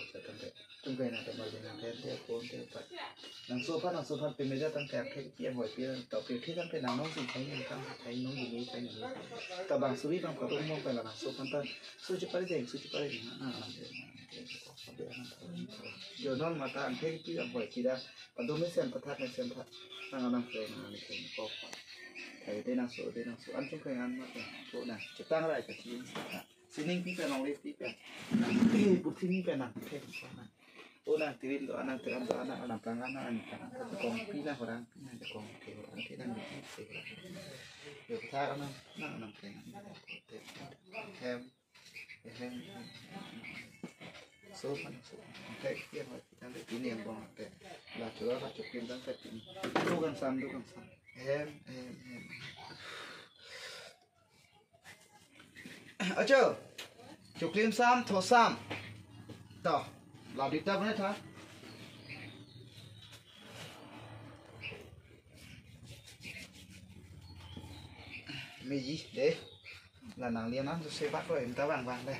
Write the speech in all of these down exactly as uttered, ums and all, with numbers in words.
lok tangte. Tum kai nangte margin nangte te pon te pat. Nangso aphan, nangso aphan pemeda tangte angthek pi anvoipi to pirthe tangte nang nong si thai nang tang thai nong gini thai nong. Tabang suri bang patung mong pen la nangso aphan ta. Suchi pari deng, suchi pari deng. Ah, ah, ah, ah. Jo non mata angthek pi anvoipi da. Padum mesen pathak mesen thak. Nang anam kre nang anam kre kok. Thai te nangso, te nangso. An chung kai an mata. Ko nang chetang rai ka chin. Sining pi pen, nong le pi pen. Eh, purthimi pen nang, pen nang. O nang tirin do, nang tiran do, nang, nang tangan, nang, nang tangan. Kong pi nang, orang pi nang, kong pi orang pi nang, pi pi orang. Yo, kita orang nang, nang, nang pen. Hem, hem. So, pan, so. Tek, ya, tek, tek, ini yang bang, tek. La, coba, la, cukup, dan, tek, ini. Dukan sam, dukan sam. Hem, hem, hem. Acho. Chuklim sam, tho sam. To. La dita bane tha. Meji de. La nang lian an se bak lo em ta bang bang de.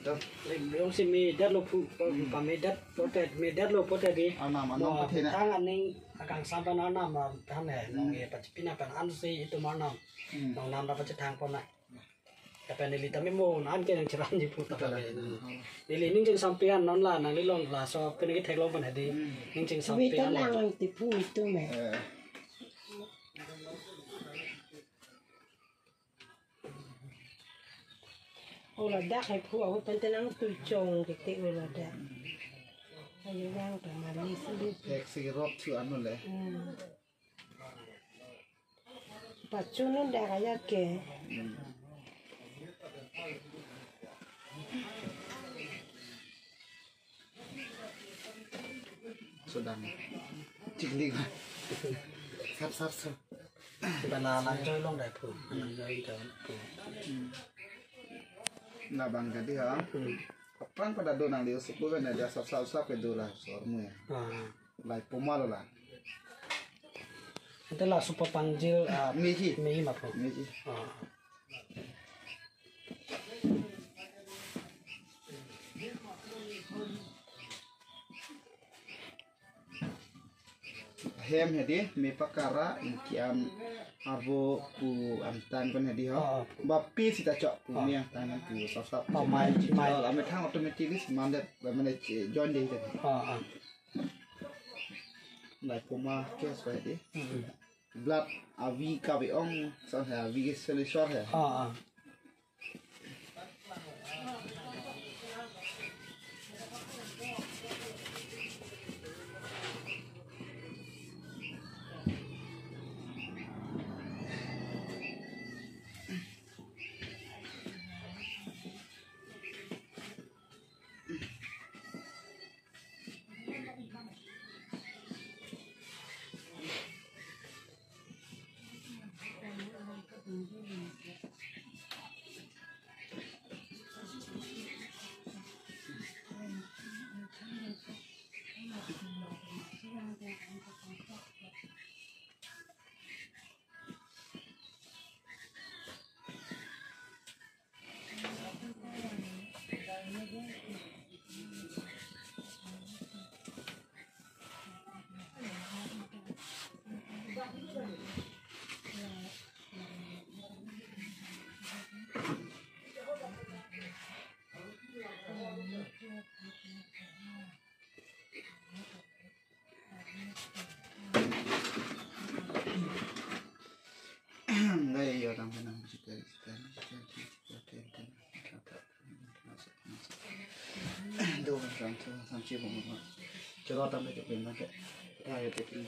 Dong. Lem yong si medat lo pu, pa medat potet, medat lo potet di. Anam, anam. Mo, potet na. Tang aning akang sampan anam, ah, tang ne, nong ye pachipina pan an si itum anam. Hmm. Nong nam da pachithang pon na. Tapi neli tame mo nan ke nang chiran ji pu ta. Betul. Neli ning cheng sampian non la, nangli long laso pen ke theklong pan hadi. Hmm. Ning cheng sampian. Wi ta lang lang tipu itum eh. Eh. O ladak hai phu, ahut pen tenang tu chong kete o ladak. Ayo yang ta mali sili. Thek si rok chu anu le. Hmm. Pachunun dak aya ke. Hmm. Sudah. Cik dik. Sap, sap, sap. Bana nang joy long dai phu. Nang joy dai phu. Hmm. Labang jadi ha. Hmm. Aphrang pada do nang liu suku kan ada sap, sap, sap ke do la sor mu ya. Ah. Lai poma lo la. Ante la supo pangjil, ah, meji. Meji ma phu. Meji. Ah. Hem hedi, me pakara, inki am arvo pu amtan kon hedi ho. Ah. Bapi sita chok pu, ah, me amtan pu sap sap. Oh, mai, mai. Amethang automatically semandet, mane join dei hedi. Ah, ah. Lai poma case pa hedi. Hmm. Blood avi kave-ong, san hai avi ke solution hai. Ah, ah. Ngai yo tang penang chita chita chita chita chita chita. Do kan sam sam sam chi bong bong. Choro tam ke pin ke. Ta yo te pin.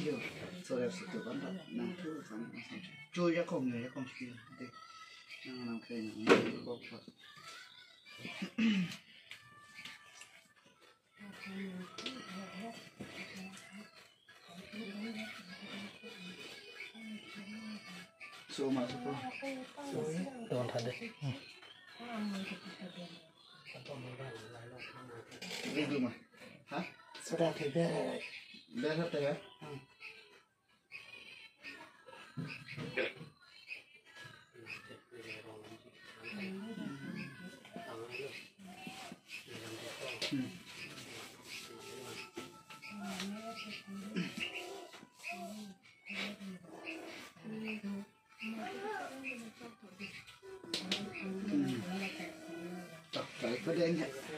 Yo. So ya situ kan ta. Nang tu sam sam chi. Chu ya kong ya kong chi. Te. Nang nang ke nang ko ko. So masuk ko. Don tadi. Ini belum ah. Hah? Sudah ke ber. Ber tadi ya? Hmm. Kodeng ya.